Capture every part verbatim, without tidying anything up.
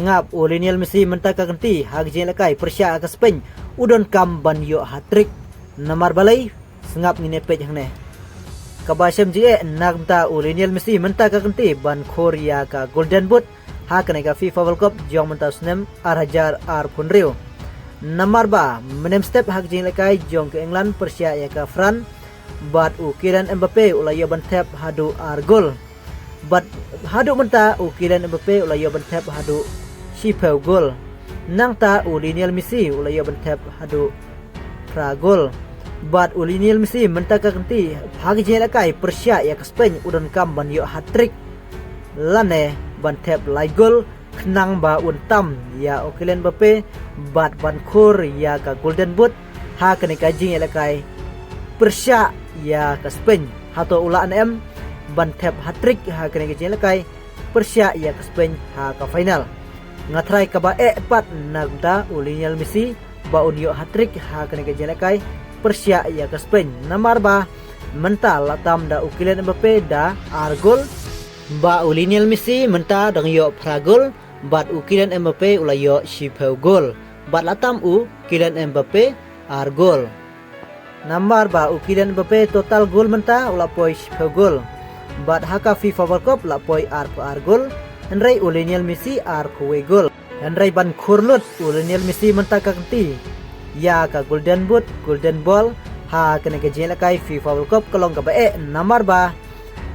Sngap, u Lionel Messi mynta ka kynti ha ka jingïalehkai pyrshah ïa ka Spain u donkam ban ïoh hat-trick. Namar balei? Sngap, ngin ïa peit hangne. Kaba shem jingeh na ka bynta u Lionel Messi mynta ka kynti ban khur ïa ka Golden Boot ha kane ka FIFA World Cup jong mynta u snem ar hajar arphew hynriew. Namar ba mynhynnin step ha ka jingïalehkai jong ka England pyrshah ïa ka France, bad u Kylian Mbappe u la ïoh ban thep haduh ar gol. Bad haduh mynta u Kylian Mbappe u la ïoh ban thep haduh shiphew gol. Nangta u Lionel Messi u la ïoh ban thep haduh phra gol. Bad u Lionel Messi mynta ka kynti ha ka jingïalehkai pyrshah ïa ka Spain u donkam ban ïoh hat-trick lane ban thep lai gol, khnang ba un tam ïa u Kylian Mbappe bad ban khur ïa ka Golden Boot ha kane ka jingïalehkai pyrshah ïa ka Spain. Hato u lah ne em ban thep hat-trick ha kane ka jingïalehkai pyrshah ïa ka Spain ha ka final? Nga tharai kaba eh pat na ka bynta u Lionel Messi ba un ïoh hat-trick ha kane ka jingïalehkai pyrshah ïa ka Spain. Namar ba mynta la tam da u Kylian Mbappe da ar gol, ba u Lionel Messi mynta dang ïoh phra gol, bad u Kylian Mbappe u la ïoh shiphew gol. Bad la tam u Kylian Mbappe ar gol. Namar ba u Kylian Mbappe total gol mynta u la poi shiphew gol. Bad ha ka FIFA World Cup la poi arphew ar gol, hynrei u Lionel Messi arphew wei gol. Hynrei ban khur lut u Lionel Messi mynta ka kynti ïa ka Golden Boot, Golden Ball, ha kane ka jingïalehkai FIFA World Cup ka long kaba eh, namar ba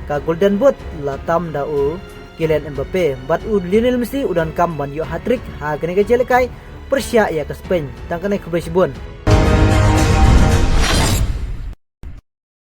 ka Golden Boot la tam da u Kylian Mbappe. Bad u Lionel Messi u donkam ban ïoh hat-trick ha kane ka jingïalehkai pyrshah ïa ka Spain. Tang kane, khublei shibun.